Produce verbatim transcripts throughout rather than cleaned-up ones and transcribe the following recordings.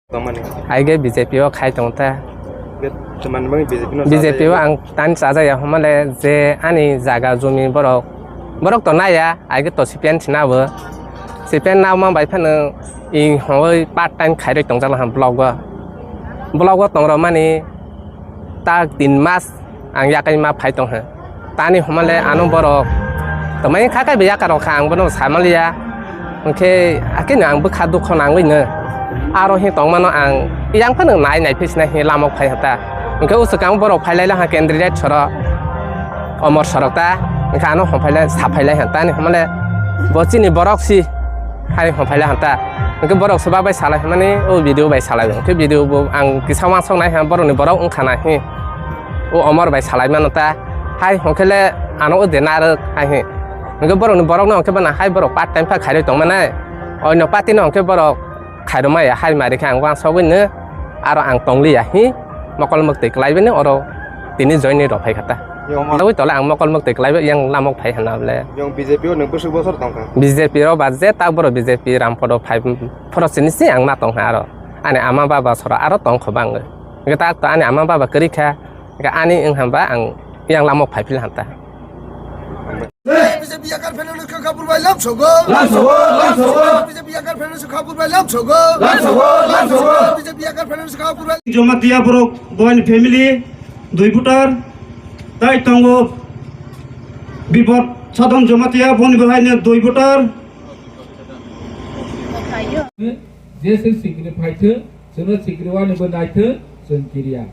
Tongmani. Aige B J P o khai tong ta. Be, tongmani bagwi B J P no B J P o sajaya. Ang tani sajaya, homale je ani jaga jumi borok, borok to naya, aige to C P M sina bo. C P M na ma bai phano ing hoi part time khairoi tongjak laha block o. Block o tongrok mani tak tin mas ang yakai ma phai tong ha. Tani homale ano borok tomai kha kai be yakar kha, ang bono samaliya. Hwnkhe akhe no ang bwkha dukho nangwi no. Aro hi tongmano ang yang phano nai nai phisna hi lamok phai hata. Hwnkhe usukang borok phai lai laha candidate soro omor sorok ta. Hwnkhe ano hom phai lai sa phai lai ha tani homale bo chini borok si. Hai hom phai lai hanta. Hwnkhe borok se ba bai salai hwnmani o video bai salai. Hwnkhe video bo ang kisa wansok nai ha borokni borok wngkha na hi. O omor bai salai mano ta. Hai hwnkhe le ano o de narwk hai hi. Hwnkhe borokni borokno hwnkhe bana hai borok part time pha khairoi tongmanai. Oino party no hwnkhe borok khairomaya hai mari khe ang wansogwi no aro ang tongliya hi. Mokol mwktwi kwlaibaino oro tini join ni rok phai kha ta. Yong ma- Tawui tole ang mokol mwktwi kwlaibai yang lamok phai hwnna ble. Yong B J P o nwng bwswk bosor tong kha? B J P ro ba je tak boro B J P Ramphodo phai phoro sini si ang ma tong ha aro. Ani ama baba sora aro tong kho bang. Hwnkhe tak to ani ama baba kwrwi kha. Hwnkhe ani wng hamba ang yang lamok phai phil hanta. B J P yakar pheno no kha kapur bai lam sogo. Lam sogo, lam sogo. B J P yakar pheno no kha kapur bai lam sogo. Lam sogo, lam sogo. B J P yakar pheno no kha kapur bai. Jamatia borok boyani family dui voter. Tai tongo Bipod Sadon Jamatia boni bahai ne dui voter. Je se sikri phaithe, seno sikri wani bo naithe, sen kiriya.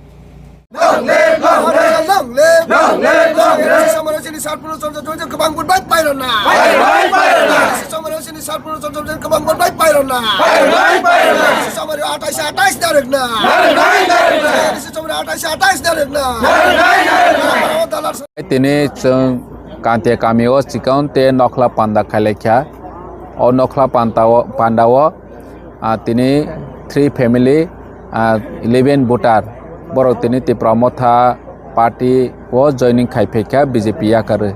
Long live, long live, long live, long live. Samara sini sarpuro chomchom chomchom kwbang bun bai pairona. Pairona, pairona. Samara sini sarpuro chomchom chomchom kwbang bun bai pairona. Pairona, pairona. Samara atais atais darek na. Darek na, darek na. Samara atais atais darek na. Darek na, darek na. Dalar Tini chwng Kantiya kamio chikon te nokhla panda khailaikha. O nokhla pantao, pandao, ah, tini three family, ah, eleven voter. Borok tini Tipra Motha party o joining khai phaikha B J P yakarwi.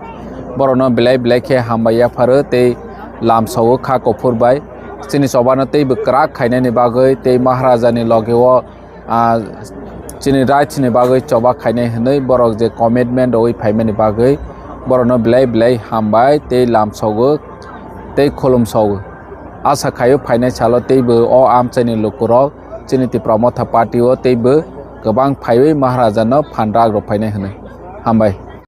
Borokno belai belai khe hambai yapharo tei lamsao kha kuphur bai. Chini chobano teibo kwrak khainani bagwi tei Maharajani logeo ah, chini rights ni bagwi choba khainai hwnwi borok je commitment rwui phaimani bagwi borokno belai belai hambai tei lamsogo tei khulumsogo. Asa khaio phainai salo teibo o amchaini lukurok chini Tipra Motha party o teibo kwbang phaiwi Maharaja no phan rak rw phainai hwnwi. Hambai.